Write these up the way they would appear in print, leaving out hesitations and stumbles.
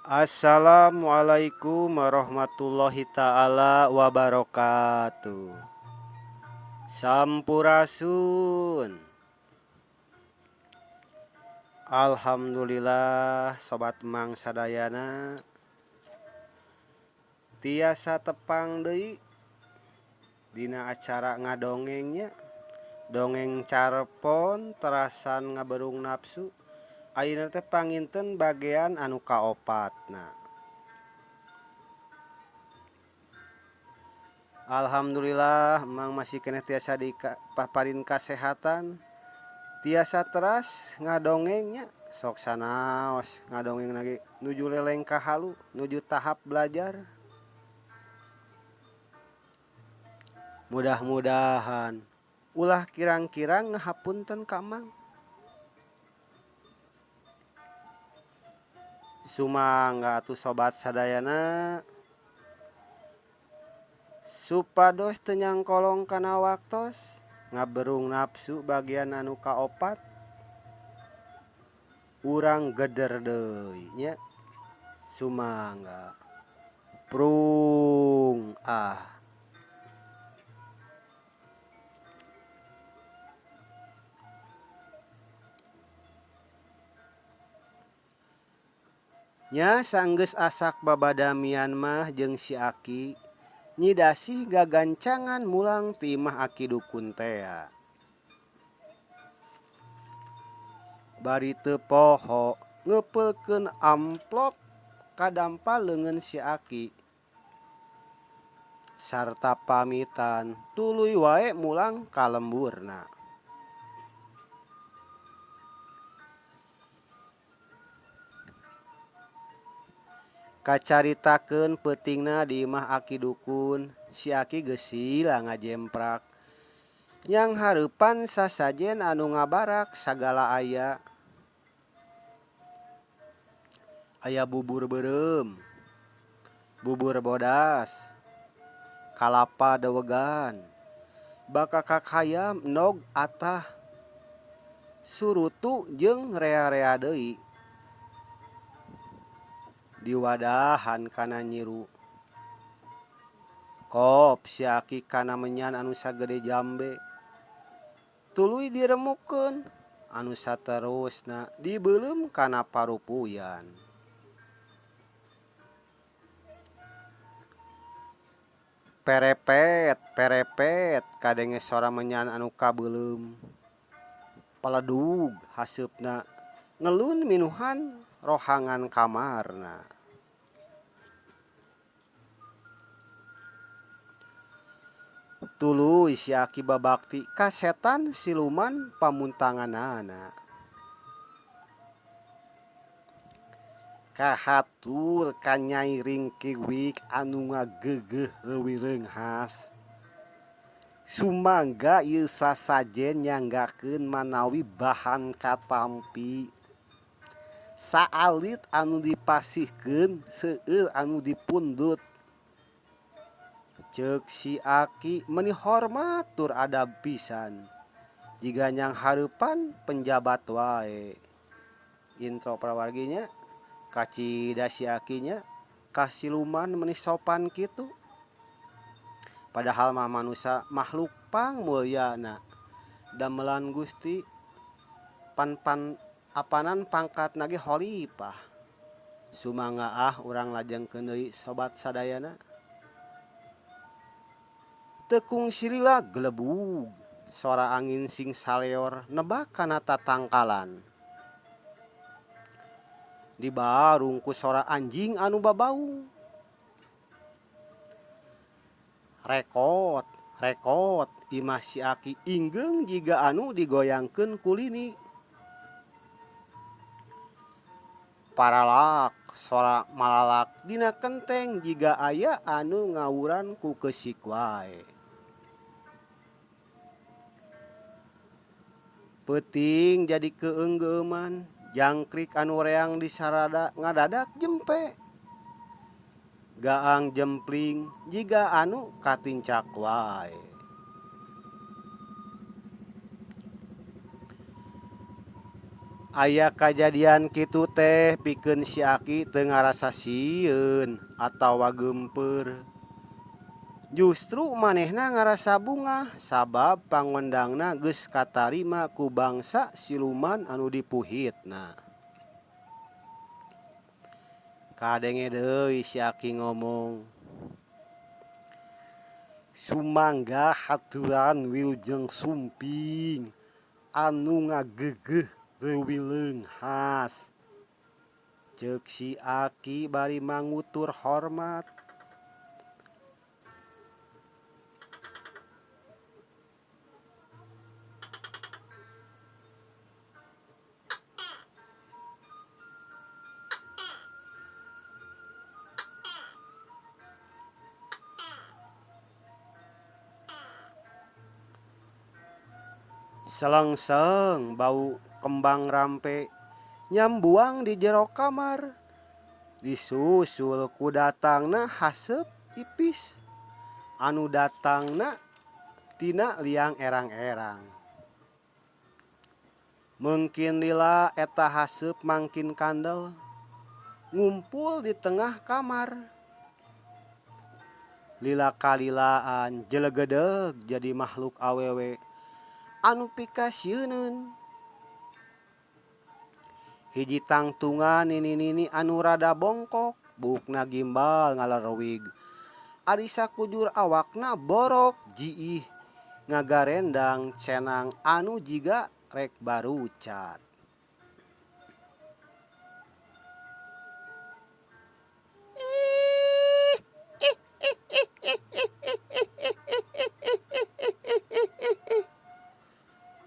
Assalamualaikum warahmatullahi ta'ala wabarakatuh. Sampurasun. Alhamdulillah sobat Mang sadayana tiasa tepang deui dina acara ngadongengnya, dongeng carpon terasan ngaberung nafsu. Ayeuna teh panginten bagian anu kaopatna. Alhamdulillah Mang masih keneh tiasa dipaparin kasehatan, tiasa teras ngadongengnya. Sok sanaos ngadongeng lagi nuju leleng ka halu, nuju tahap belajar. Mudah-mudahan ulah kirang-kirang ngahapunten ka Mang. Sumangga atuh sobat sadayana supados teu nyangkolong kana waktos ngaberung nafsu bagian anu kaopat urang geder deui nya. Sumangga prung ah. Nya sanggeus asak babadamian mah jeung si Aki, Nyi Dasih gagancangan mulang ti imah Aki dukun tea. Bari teu poho ngeupeulkeun amplop kadampa leungeun si Aki. Sarta pamitan tuluy wae mulang ka lemburna. Kacaritakeun peutingna di imah Aki dukun, si Aki geus sila ngajemprak. Nyang hareupan sasajen anu ngabarak sagala aya. Aya bubur beureum, bubur bodas, kalapa dewegan, bakakak hayam endog atah, surutu jeung rea-rea deui. Diwadahan kana nyiru. Kop si Aki kana menyan anu sagede jambe. Tuluy diremukeun anu saterusna dibeuleum kana parupuyan. Perepet, perepet kadenge sora menyan anu kabeuleum. Paledug haseupna ngelun minuhan rohangan kamarna. Tuluy si Aki babakti ka setan siluman pamuntanganana. Kahatur ka Nyai Ringkiwik anu ngageugeuh leuwih reunghas. Sumangga ieu sasajen nyanggakeun manawi bahan katampi. Saalit anu dipasihkeun seueur anu dipundut. Ceuk si Aki meuni hormat tur adab pisan. Jiga nyang hareupan penjabat wae. Intro prawarginya kacida si Akinya kasiluman meuni sopan kitu. Padahal mah manusa makhluk pang mulyana. Damelan Gusti pan-pan apanan pangkat nage khalifah. Sumangga ah urang lajengkeun deui sobat sadayana. Tekung silila gelebug sora angin sing saleor nebak kana tatangkalan. Dibarung ku sora anjing anu babaung. Rekot, rekot imah si Aki inggeung jiga anu digoyangkeun ku lini. Paralak sora malalak dina kenteng jiga aya anu ngawuran ku keusik wae. Peuting jadi keunggeuman, jangkrik anu reang disarada ngadadak jempe. Gaang jempling jiga anu katincak wae. Aya kajadian kitu teh pikeun si Aki teu ngarasa sieun atawa geumpeur. Justru manehna ngarasa bungah sabab pangondangna geus katarima ku bangsa siluman anu dipuhitna. Kadenge deui si Aki ngomong. Sumangga haturan wilujeng sumping anu ngagegeuh leuwih leunghas. Ceuk si Aki bari mangutur hormat. Selengseng bau kembang rampe nyambuang di jero kamar. Disusul ku datangna haseup ipis anu datangna tina liang erang-erang. Mungkin lila eta haseup mangkin kandel ngumpul di tengah kamar. Lila kalilaan jelegedeg jadi makhluk awewe anu pikasieuneun. Hiji tangtungan nini-nini anu rada bongkok, buukna gimbal ngalarewig. Ari sakujur awakna borok jiih ngagarendang cenang anu jiga rek barucat.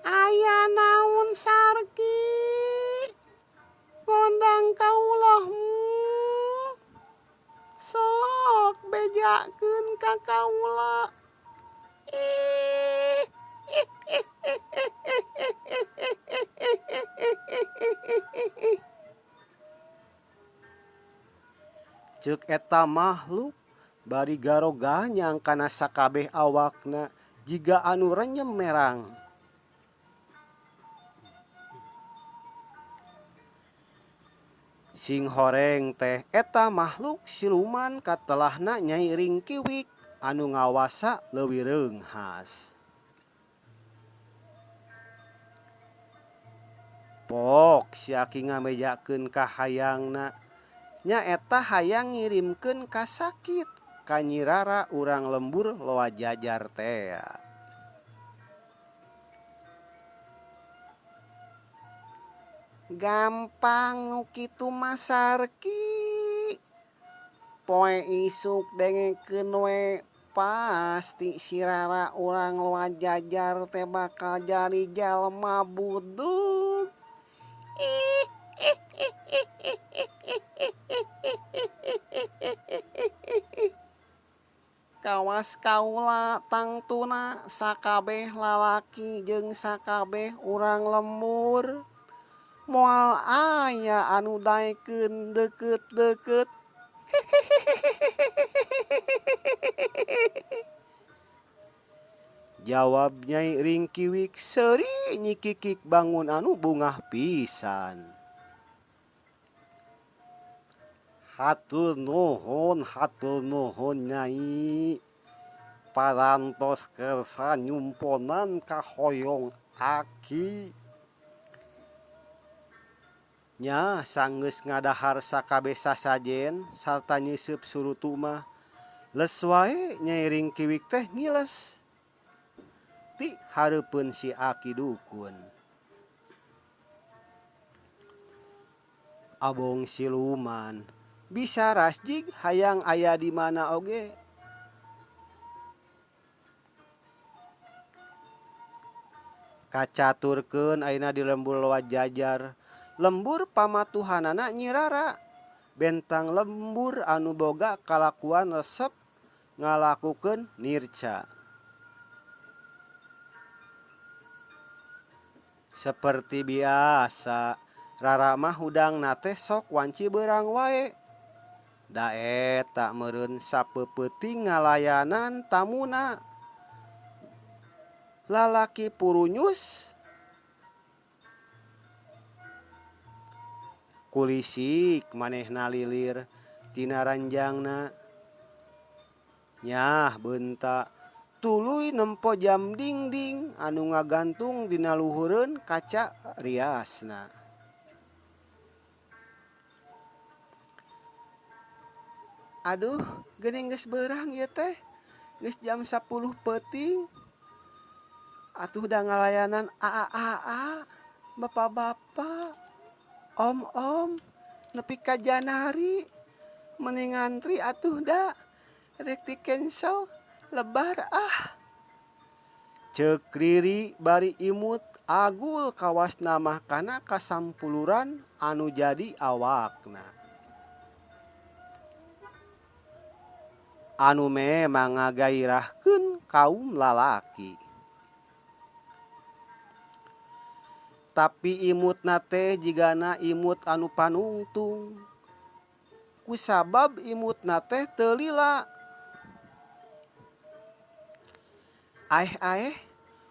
Aya naon Sarki ngondang kaula sok bejakeun ka kaula. Ceuk eta makhluk bari garoganyang kana sakabeh awakna jiga anu renyem merang. Sing horeng teh eta makhluk siluman katelahna Nyai Ringkiwik anu ngawasa leuwih reunghas. Pok si Aki ngamejakeun ka hayangna nyaeta hayang ngirimkeun kasakit ka Nyi Rara urang lembur Loa Jajar tea. Gampang nu kitu mah Sarki. Poe isuk dengekeun we pasti si Rara urang Loa Jajar teh bakal jadi jalma budug. Kawas kaula tangtuna sakabeh lalaki jeung sakabeh urang lembur. Moal aya anu daekeun deukeut-deukeut. Jawab Nyai Ringkiwik seuri nyikikik bangun anu bungah pisan. Hatur nuhun Nyai. Parantos kersa nyumponan kahoyong Aki. Nya sanggeus ngadahar sakabeh sasajen sarta nyiseup surutu mah les wae Nyai Ringkiwik teh ngiles ti hareupeun si Aki dukun. Abong siluman bisa rasjig hayang aya di mana oge. Kacaturkeun ayeuna di lembur Loa Jajar. Lembur pamatuhanana Nyi Rara bentang lembur anu boga kalakuan resep ngalakukeun nirca. Seperti biasa Rara mah hudangna teh sok wanci beurang wae. Da eta meureun sapeupeting ngalayanan tamuna. Lalaki purunyus Kulisik manehna lilir tina ranjangna. Nyah beunta tuluy nempo jam dingding anu ngagantung dina luhureun kaca riasna. Aduh, geuning geus beurang ieu teh. Geus jam 10 peuting. Atuh da ngalayanan aa-aa, bapak-bapak, om-om, nepi ka janari. Meni ngantri atuh da. Rek di cancel lebar ah. Ceuk Riri bari imut agul kawasna mah kana kasampuluran anu jadi awakna. Anu memang ngagairahkeun kaum lalaki. Tapi imutna teh jigana imut anu panungtung. Kusabab imutna teh teu lila. Aeh-aeh,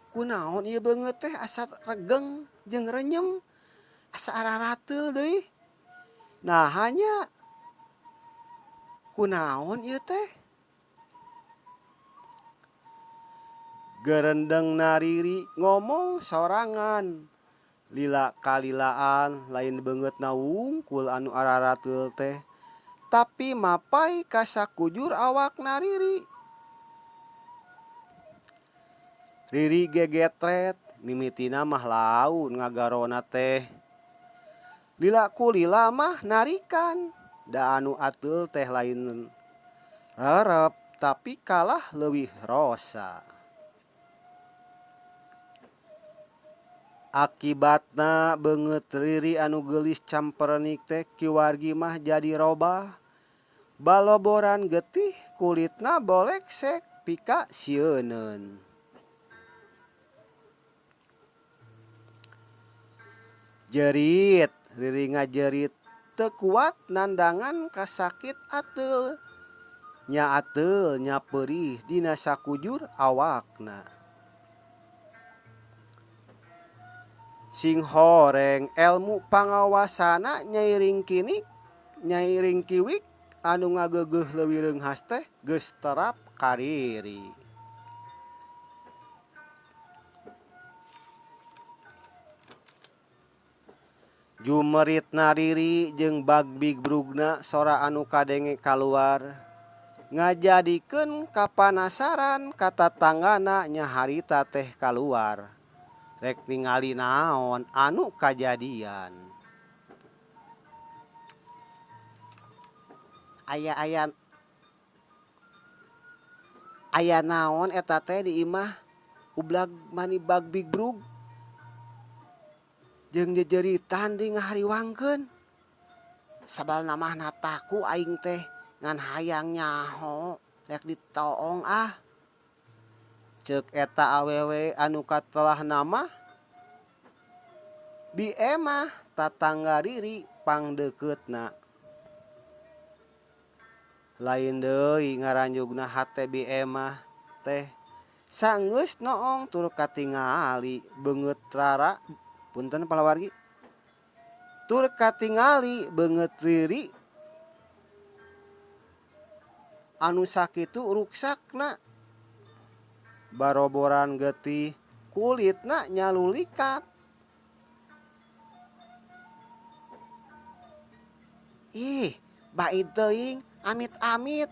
kunaon ieu beungeut teh asa regeng jeung renyem, asa ararateul deui. Naha nya? Kunaon ieu teh? Gerendengna Riri ngomong sorangan. Lila kalilaan lain beungeutna wungkul anu ararateul teh, tapi mapay ka sakujur awakna Riri. Riri gegetret, mimitina mah laun ngagarona teh. Lila ku lila mah narikan, da anu ateul teh lain rerep tapi kalah leuwih rosa. Akibatna beungeut Riri anu geulis camperenik teh kiwargi mah jadi robah. Baloboran getih kulitna boleksek pika sieuneun. Jerit, Riri ngajerit teu kuat nandangan kasakit ateul. Nya ateul nya peurih dina sakujur awakna. Sing horeng elmu pangawasana Nyai Ringkinik, Nyai Ringkiwik anu ngageugeuh leuwih reunghas teh geus terap ka Riri. Jumeritna Riri jeung bagbigbrugna sora anu kadenge kaluar ngajadikeun kapanasaran ka tatanggana nya harita teh kaluar. Rek ningali naon anu kajadian. Aya-aya aya naon eta teh di imah ublag mani bagbigbrug jeung jejeritan deui ngahariwangkeun. Sabalna mah nataku aing teh ngan hayang nyaho rek ditoong ah. Ceuk eta awewe anu katelahna mah Bi Emah tatangga Riri pangdeukeutna. Lain deui ngaranjugna hate Bi Emah teh sanggeus noong tur katingali beungeut rara punten palawargi tur katingali beungeut Riri anu sakitu ruksakna. Baroboran getih kulitna nyalulikat. Ih, baid teuing amit-amit.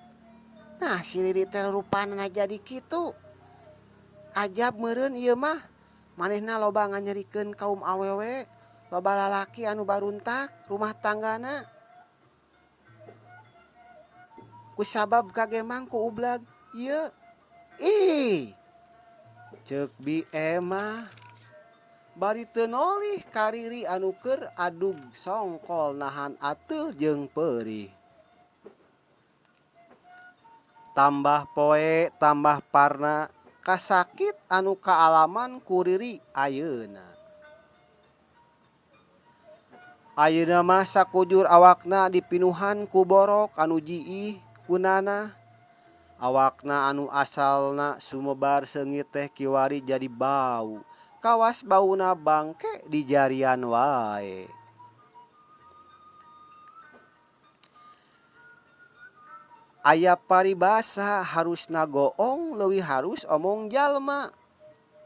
Nah, si Riri teh rupana jadi kitu. Ajab meureun ieu mah. Manehna loba nganyerikeun kaum awewe, loba lalaki anu baruntak rumah tanggana. Kusabab kagemang ku ublag ieu. Ih. Ceuk Bi Emah bari teu nolih ka Riri anu keur adug songkol nahan ateul jeung peurih. Tambah poe tambah parna kasakit anu kaalaman ku Riri ayeuna. Ayeuna mah sakujur awakna dipinuhan ku borok anu jiih ku nanah. Awakna anu asalna sumebar seungit teh kiwari jadi bau. Kawas bauna bangke di jarian wae. Aya paribasa harusna goong leuwih harus omong jalma.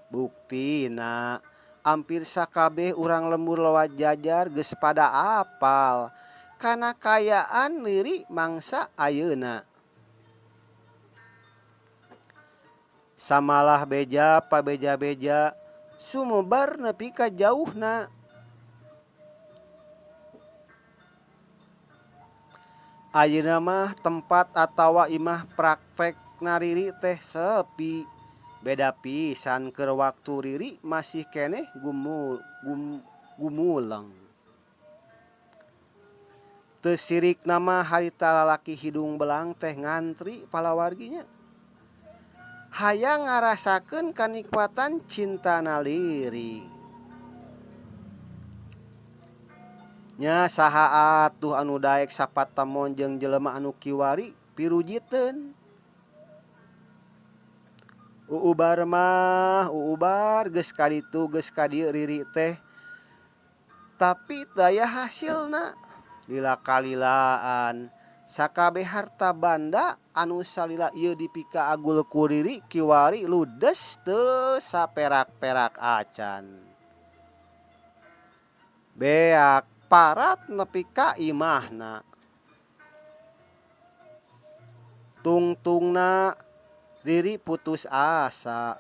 Buktina ampir sakabeh urang lembur Loajajar geus pada apal kana kaayaan Riri mangsa ayeuna. Samalah beja pabeja-beja sumebar nepi ka jauhna. Ayeuna mah tempat atawa imah praktekna Riri teh sepi, beda pisan keur waktu Riri masih keneh gumuleng. Teu sirikna mah harita lalaki hidung belang teh ngantri palawargi nya. Hayang ngarasakeun kanikmatan cintana Riri. Nya saha atuh anu daek sapatemon jeung jelema anu kiwari pirujiteun. Uubar mah uubar geus ka ditu geus ka dieu Riri teh. Tapi teu aya hasilna. Lila kalilaan sakabeh harta banda anu salila ieu dipikaagul ku Riri kiwari ludes teu saperak-perak acan. Beak parat nepi ka imahna. Tungtungna Riri putus asa.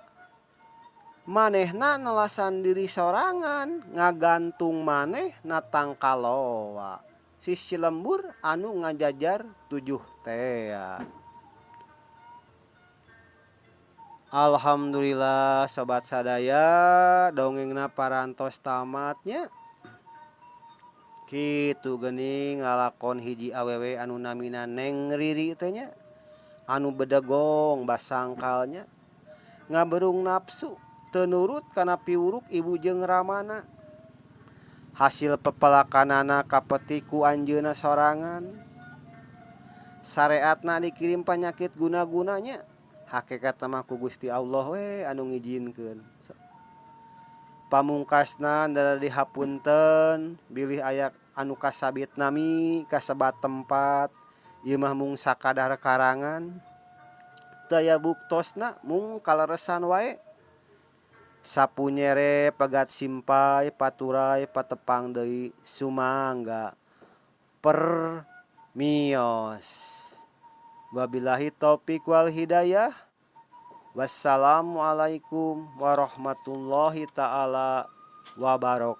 Manehna nelasan diri sorangan ngagantung manehna tangkalowa sisi lembur anu ngajajar tujuh tea. Alhamdulillah sobat sadaya dongengna parantos tamatnya. Kitu geuning lalakon hiji awewe anu namina Neng Riri teh nya anu bedegong basangkalnya ngaberung nafsu teu nurut kana piwuruk ibu jeung ramana. Hasil pepelakanana kapetik ku anjeunna sorangan. Sareatna dikirim panyakit guna-gunanya. Hakikatna mah ku Gusti Allah we anu ngijinkeun. Pamungkasna dara dihapunten bilih aya anu kasabit nami kasebat tempat ieu mah mung sakadar karangan. Teu aya buktosna mung kaleresan wae. Sapu nyere pegat simpai paturai patepang deui sumangga permios. Wabillahi taufik wal hidayah. Wassalamualaikum warahmatullahi taala wabarakatuh.